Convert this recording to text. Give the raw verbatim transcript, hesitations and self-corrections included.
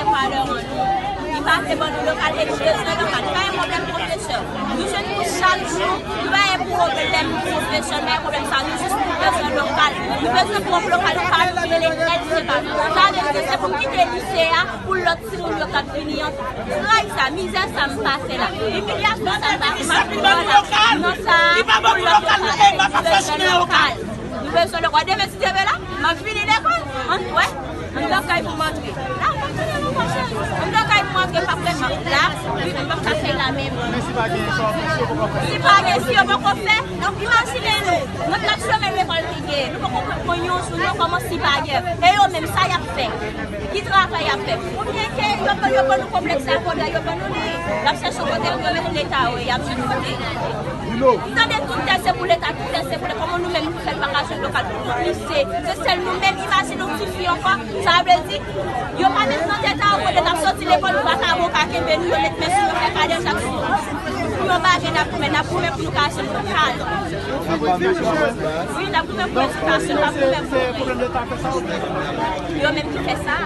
Valè an nou. Li pa vle ban nou lokal, e nou bezwen lokal. Li pa gen pwoblèm pwofesè. Nou jwenn pou chak jou. Nou pa gen pwoblèm pwofesè, nou pa gen pwoblèm sa. Nou jis nou bezwen lokal. Nou bezwen pwòp lokal pa nou ki rele L C K. Sa vle di se pou kite lise a pou lòt timoun yo k ap vini an. Tray sa, mizè sa m pase la. Imilyasyon sa m pase la. Non sa, pou lòt lokal, nou bezwen lokal. Nou bezwen lokal. Demen si Dye vle la, m ap vini lekòl. Ann, wè. Ann lakay pou m antre. La, m ap vini, mon cheri. Ann lakay pou m antre, m ap fè la. Wi, m p ap ka fè la menm. Men si pa gen, si yo poko fè. Si pa gen, si yo poko fè, donk imajine nou. Nan kat semèn lekòl ki gen, nou poko pran yon jou, nou kòmanse si pa gen. E yo menm, sa y ap fè? Ki travay y ap fè? Oubyen ke yo, yo ban nou konplèks la, kounye a yo ban nou li. Y ap chèche kote pou yo mete leta, wi, y ap chèche kote. M tande tout tè se pou leta, tout tè se pou leta. Kòman nou menm nou fè n pa ka jwenn lokal pou tout lise? Se sèl nou menm, imajine yon ti fi ankò. Sa vle di, yo pa met nan tèt a yo pou lè n ap soti lekòl, nou pa ka bon, pa kenbe nou, yo met men sou nou, fè kadejak sou nou. Pou yon bagay n ap goumen, n ap goumen pou nou ka jwenn lokal. Wi, n ap goumen pou edikasyon, n ap goumen pou yo menm ki fè sa.